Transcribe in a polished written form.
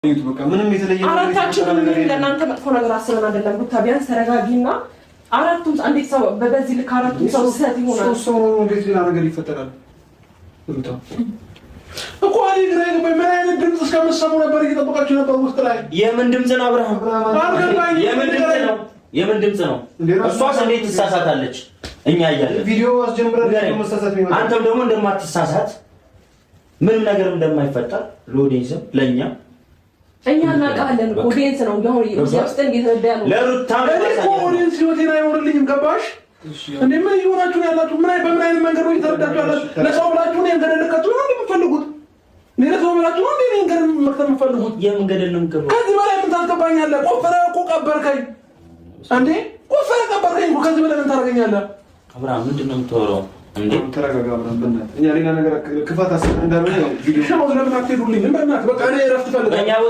በቃ ምንም የተለየ አራታችን ምንም ለእናንተ መጥፎ ነገር አስበን አይደለም። ሩታ ቢያንስ ተረጋጊና አራቱም እንዴት ሰው በዚህ ልክ አራቱም ሰው ስህተት ይሆናል? ሶስት ሰው ነው፣ እንዴት ሌላ ነገር ይፈጠራል? ሩታ እኮ እኔ ግራ የገባኝ ምን አይነት ድምፅ እስከምትሰሙ ነበር እየጠበቃችሁ ነበር ውስጥ ላይ። የምን ድምፅ ነው አብርሃም? አልገባኝም። የምን ድምፅ ነው? የምን ድምፅ ነው? እሷስ እንዴት ትሳሳታለች? እኛ እያለን ቪዲዮ አስጀምረን መሳሳት የሚመጣው አንተም ደግሞ እንደማትሳሳት ምንም ነገር እንደማይፈጠር ለ audience ም ለእኛ እኛ እናውቃለን። Audience ነው አሁን ውስጥ እየተረዳ ያለው። ለሩታ እኔ እኮ audience ህይወቴን አይኖርልኝም። ገባሽ እንዴ? ምን እየሆናችሁ ነው ያላችሁ? ምን በምን አይነት መንገድ ነው እየተረዳችሁ ያላችሁ? ለሰው ብላችሁ እኔን ገደል ልከቱ ነው የምትፈልጉት? እኔ ለሰው ብላችሁ ነው እኔን ገደል መክተት የምትፈልጉት? የምን ገደል ነው የምትገባው? ከዚህ በላይ ምን ታስገባኛለህ? ቆፍረህ እኮ ቀበርከኝ እንዴ! ቆፍረህ ቀበርከኝ እኮ። ከዚህ በላይ ምን ታደርገኛለህ? አብርሃም ምንድን ነው የምታወራው እንዴ? ተረጋጋ አብርሃም፣ በእናትህ እኛ ሌላ ነገር ክፋት አስበን እንዳልሆነ ያው ቪዲዮ ሸማው ለምን አትሄዱልኝም? በእናትህ በቃ እኔ እረፍት እፈልጋለሁ። በእኛ